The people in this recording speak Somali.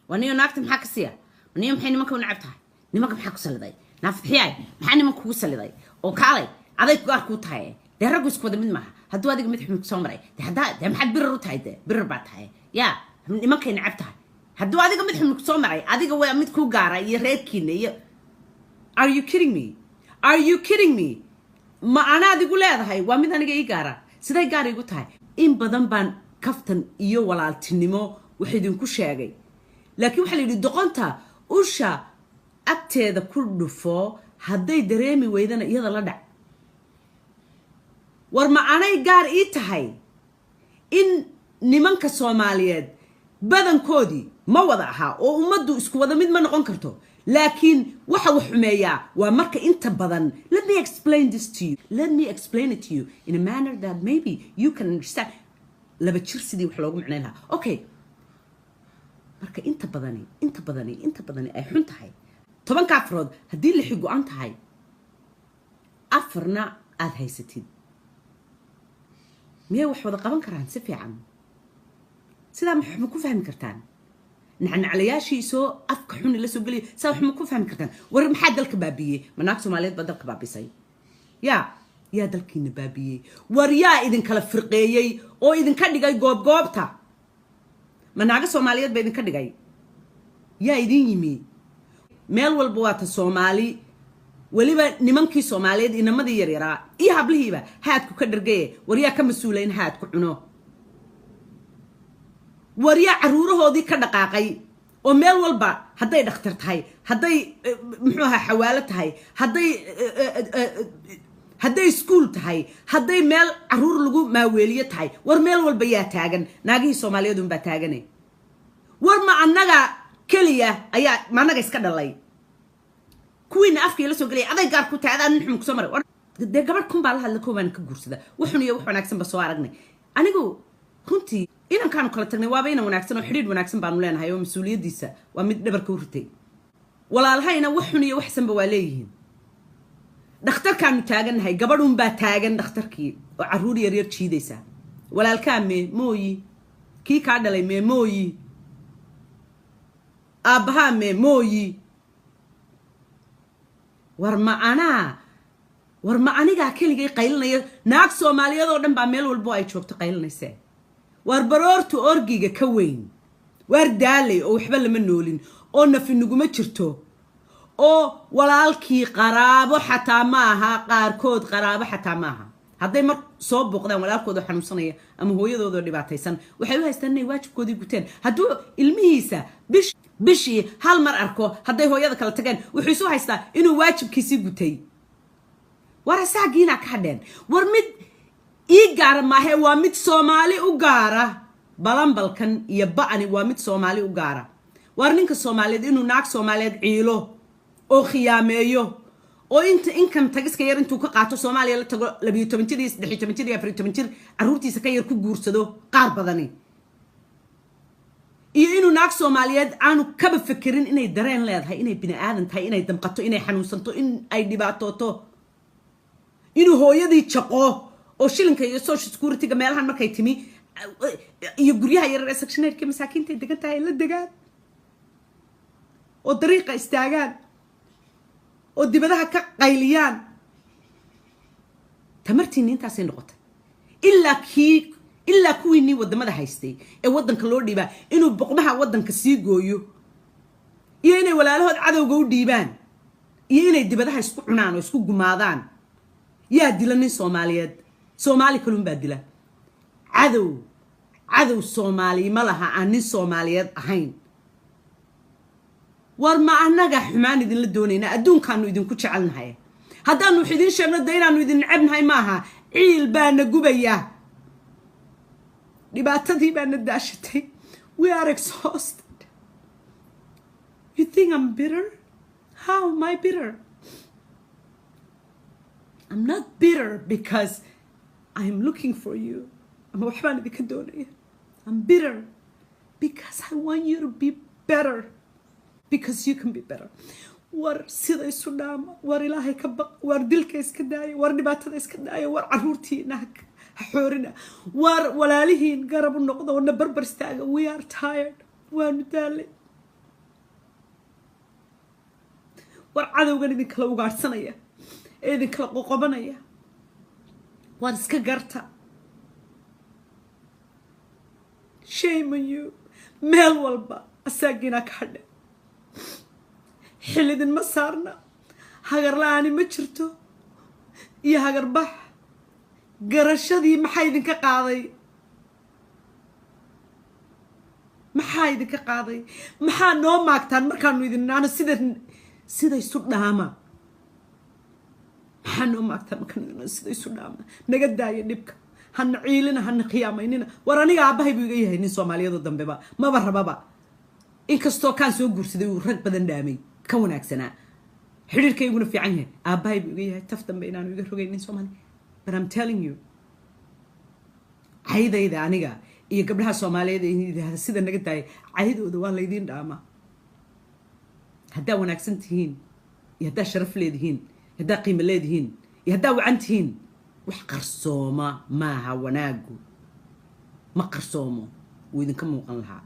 Waa niyo naagta maxaa ka siya? Niyo maxay nimanka u necab tahay? Nimanka maxaa ku saliday? Naafadxiyaay, maxaa nimanka kugu saliday? Oo kaalay, aday gaar kuu tahay. Dee raggu isku wada mid maaha. Hadduu adiga mid xun kusoo maray, dee haddaa dee maxaad birar u tahay? Dee birar baa tahay. Yaa nimankay necab tahay? Hadduu adiga mid xun kusoo maray, adiga waa mid kuu gaara iyo reerkiina iyo. Are you kidding me? Are you kidding me? Ma anaad igu leedahay waa mid aniga ii gaara? Siday gaar igu tahay? In badan baan kaftan iyo walaaltinimo wax idinku sheegay, laakiin waxaa la yidhi doqonta usha agteeda ku dhufo, hadday dareemi weydana iyada la dhac. War ma anay gaar ii tahay in nimanka Soomaaliyeed badankoodii, ma wada ahaa oo ummaddu isku wada mid ma noqon karto, laakiin waxa wax xumeeyaa waa marka inta badan. Let me explain this to you. Let me explain it to you in a manner that maybe you can understand. 2 jir sidii wax loogu micnayn lahaa. Okay, marka inta badani ay xun tahay, 10-ka afarood haddii lixi go-an tahay, afarna aada haysatid, miyay wax wada qaban karaan si fiican? Sidaa ma ku fahmi kartaan? Nacnaclayaashii soo afka xuni la soo geliya, sidaa wax ma ku fahmi kartaan? War maxaa dalka baabiyey? Ma naag Soomaaliyeed baa dalka baabisay? Yaa dalkiina baabiyey? War yaa idinkala firqeeyey oo idinka dhigay goobgoobta? Ma naaga Soomaaliyeed baa idinka dhigay? Yaa idin yimi? Meel walba waa ta Soomaali. Weliba nimankii Soomaaliyeed, inamadii yaryaraa iyo hablihiiba haadku ka dhargaye. War yaa ka mas-uula in haadku cuno? War yaa caruurahoodii ka dhaqaaqay oo meel walba, hadday dhakhtar tahay, hadday muxuu ahaa xawaalo tahay, hadday iskuul tahay, hadday meel caruur lagu maaweeliyo tahay, war meel walba yaa taagan? Naagihii Soomaaliyeed unbaa taagane. War ma annaga keliya ayaa, ma annaga iska dhalay? Kuwiina afkii la soo gelaya, aday gaar ku tahay, adaa nin xun kusoo maray. Dee gabadh kun baa la hadla, koobaan ka guursada. Waxun iyo wax wanaagsan ba soo aragnay. Anigu runtii inankaanu kala tagnay waaba inan wanaagsan oo xidhiidh wanaagsan baanu leenahay, oo mas-uuliyaddiisa waa mid dhabarka u ritay. Walaalahayna wax xun iyo waxsanba waa leeyihiin. Dhakhtarkaanu taagannahay, gabadhuunbaa taagan dhakhtarkii oo carruur yaryar jiidaysa. Walaalkaa mee? Mooyi. Kii kaa dhalay mee? Mooyi. Aabbahaa mee? Mooyi. War ma anaa, war ma anigaa keligay qaylinaya? Naag Soomaaliyeed oo dhan baa meel walbo ay joogto qaylinayse. Waar baroortu orgiga ka weyn. Waar daalay oo waxba lama noolin oo nafi naguma jirto, oo walaalkii qaraabo xataa ma aha. Qaarkood qaraabo xataa ma aha. Hadday mar soo booqdaan walaalkooda xanuunsanaya ama hooyadoodoo dhibaataysan, waxay u haystaan inay waajibkoodii guteen. Hadduu ilmihiisa bishii hal mar arko, hadday hooyada kala tageen, wuxuu isu haystaa inuu waajibkiisii gutay. War asaagiinaa ka hadheen. War mid ii gaara maahe, waa mid Soomaali u gaara. Balambalkan iyo ba'ani waa mid Soomaali u gaara. Waar ninka Soomaaliyeed inuu naag Soomaaliyeed ciilo oo khiyaameeyo oo inta income tax-iska yar intuu ka qaato Soomaaliya la tago, 12 jir iyo 13 jir iyo 14 jir carruurtiisa ka yar ku guursado qaar badani, iyo inuu naag Soomaaliyeed aanu kaba fekerin inay dareen leedahay, inay bini aadan tahay, inay damqato, inay xanuunsanto, in ay dhibaatooto, inuu hooyadii jaqo oo shilinka iyo social security-ga meelahan markay timi iyo guryaha yarar ee section 8-ka masaakiinta ay degan tahay ay la degaan oo dariiqa istaagaan oo dibadaha ka qayliyaan. Tamartiinni intaasay noqotay. Ilaa kuwiinii waddamada haystay ee waddanka loo dhiibaa inuu boqmaha waddanka sii gooyo, iyo inay walaalahood cadowga u dhiibaan, iyo inay dibadaha isku cunaan oo isku gumaadaan. Yaa dila nin Soomaaliyeed? Soomaali kalunbaa dila. Cadow Soomaali ma laha aan nin Soomaaliyeed ahayn. War ma annaga xumaan idinla doonayna? Adduunkaanu idinku jecelnahay. Haddaanu wax idiin sheegno, de inaanu idin necebnahay maaha. Ciil baana gubaya, dhibaatadii baana daashatay. We are exhausted. You think I'm bitter? How am I bitter? I'm not bitter because I'm looking for you ama waxbaan idinka doonaya. I'm bitter because I want you to be better, because you can be better. War sida isu dhaama. War Ilaahay ka baq. War dilka iska daaya. War dhibaatada iska daaya. War caruurtiina ha xoorina. War walaalihiin garab u noqda oo na barbar istaaga. We are tired. Waanu daalay. War cadowgan idinkala ugaadhsanaya ee idinkala qoqobanaya, waar iska garta. Shame on you. Meel walba asaagiinaa ka hadhe, xil idinma saarna, hagar la-aani ma jirto iyo hagarbax. Garashadii maxaa idinka qaaday? Maxaa idinka qaaday? Maxaa noo maagtaan markaanu idin naano sida isu dhaama? Maxaa noo maagtaan markaanu idin naano sida isu dhaama? Naga daaya dhibka, hana ciilina, hana khiyaamaynina. War aniga aabbahay buu iga yahay nin Soomaaliyado dambeba maba rababa, inkastoo kaan soo guursaday uu rag badan dhaamay, ka wanaagsanaa, xidhiirkayguna fiican yahay. Aabbahay buu iga yahay, taf dambe inaanu iga rogaynin Soomaali. But I'm telling you, caydayda aniga iyo gabdhaha Soomaaliyeed ee yidhaahda sida naga daaya, caydooda waa laydiin dhaamaa. Haddaa wanaagsan tihiin iyo haddaa sharaf leedihiin, haddaa qiimo leedihiin iyo haddaa wacan tihiin, wax qarsooma maaha. Wanaagu ma qarsoomo, wuu idinka muuqan lahaa.